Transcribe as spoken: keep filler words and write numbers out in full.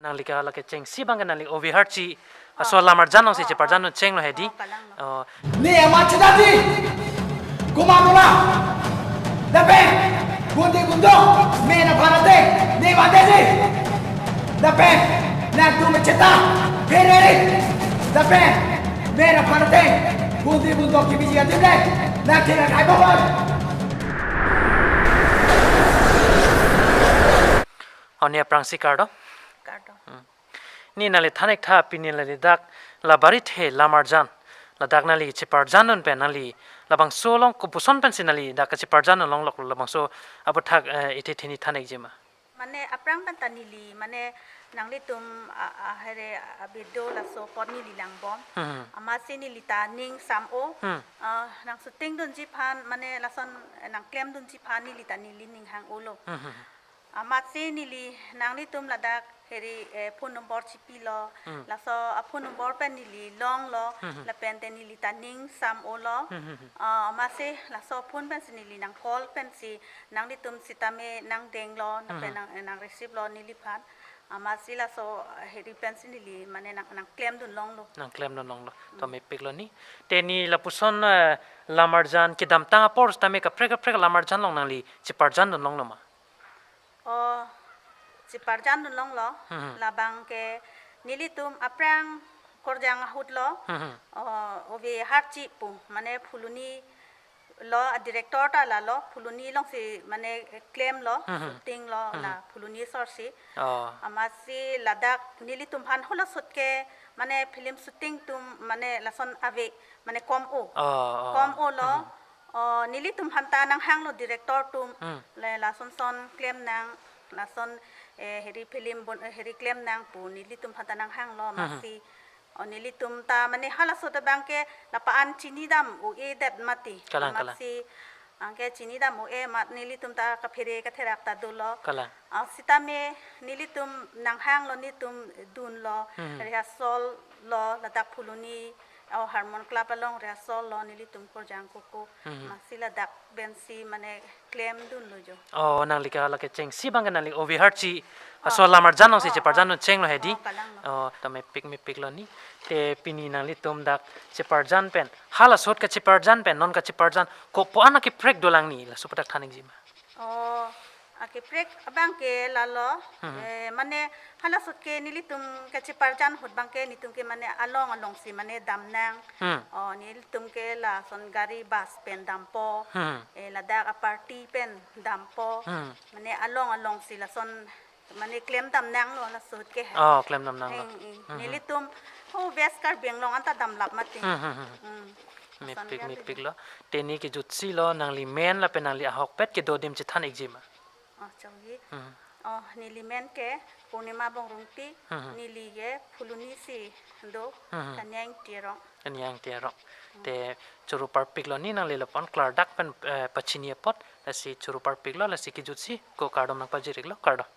Nangli ke hala kechengsi abang ke nangli ove harchi aso lamarjan alongsi cheparjan un chenglo hedi. Oh, kalang lo. Oh. Ne amat chedadi. Komatlo la. Lapen gundi gundok, men aphan ateng ne vantesi. Lapen nangtum cheta pherere. Lapen men aphan ateng gundi gundok kibiji adim le nangthek akhai bobon. Oni aphrangsi kardom. Kardom. Hmm. Ne nangli than-ik tha, pini nangli dak la Barithe lamarjan, ladak nangli cheparjan un pen nangli labangso along kopuson pensi nangli dak kacheparjan un longloklo, labangso aputhak, eh, ithe theni than-ikji ma? Mane aphrang pen ta neli, mane nanglitum a, a, here abirdo laso apot neli langbom. Hmm. Amatsi neli ta ning sam-o. Hmm. Ah, nang shooting dunji aphan, mane lason nang klem dunji aphan neli ta neli ning hang-olo. Hmm. Amatsi neli nanglitum ladak heri, eh, phone number chipilo. Hmm. Laso a phone number pen neli longlo. Hmm. Lapen te neli ta ning sam-olo. Hmm. Ah, amatsi laso phone pensi neli nang call pensi nanglitum sitame nang denglo, lapen, hmm, nang, nang receive lo neliphan. Amatsi laso, eh, heri pensi neli mane nang, nang klem dun longlo. Nang klem dun longlo. To, hmm, mepiklo ni. Te ne lapuson, eh, lamarjan kedamtang apor sitame kaprek kaprek lamarjan along nangli cheparjan dun longlo ma? Oh, cheparjan dun longlo. Hmm. Labang ke nelitum aphrang Korjang ahut lo. Hmm. Oh, ove harchi pu, mane Phuloni lo, a director ta lalo, Phuloni alongsi mane klemlo, hmm, shooting lo, hmm, la Phuloni asor si. Oh. Amatsi ladak nelitum aphan halaso ahut ke mane film shooting atum mane lason ave, mane kom-o. Oh, oh. Kom-olo. Hmm. Oh, nelitum aphan ta nang hanglo director atum. Hmm. Le lason son klem nang, lason, eh, heri film bon, eh, heri klem nang pu nelitum aphan ta nang hanglo. Hmm. Amatsi, oh, nelitum ta mane halaso ahut abang ke lapu-an chini dam-o-edet mati. Kalang, kalang. Amatsi anke chini dam-o-e amat nelitum ta kaphere katherak ta dolo. Kalang. Ah, sitame nelitum nang hanglo, nelitum dunlo, hmm, rehearsal lo, ladak Phuloni, oh, Harmon Club along rehearsal lo, nelitum Korjang koko. Hmm. Amatsi ladak pensi mane klem dunlo jo. Oh, nangli ke hala kechengsi abang ke nangli ove harchi aso, oh, lamarjan alongsi, oh, cheparjan, oh, un chenglo hedi. Oh, kalang lo. Oh, to mepik mepiklo ni. Te pini nanglitum dak cheparjan pen, halaso ahut kacheparjan pen non kacheparjan ko-an akeprek dolang ni, laso aputhak than-ikji ma? Oh, akeprek abang ke lalo, hmm, eh, mane halaso ahut ke nelitum kacheparjan ahut abang ke nelitum ke mane along alongsi mane dam nang. Hmm. Oh, nelitum ke lason gari bus pen dampo. Hmm. Eh, ladak a party pen dampo. Hmm. Mane along alongsi lason mane klem dam nanglo laso ahut ke. Oh, klem dam nanglo. Eng, eng. Hmm, hmm. Nelitum ho West Karbi Anglong anta damlap mati. Hmm, hmm, hmm. Hmm. Mepik, lason mepiklo. Te ne kejutsi lo, nangli men lapen nangli ahokpet kedo adim chethan-ikji ma? Oh, chongji. Hmm. Oh, neli men ke Purnima Bongrungpi, hmm, neli ke Phuloni si do, hmm, Kanyang Terong. Kanyang Terong. Hmm. Te choro parpiklo ni nangli lapu-an klardak pen, eh, pachini apot, lasi choro parpiklo, lasi kejutsi ko kardom nang pajir-iklo, kardom.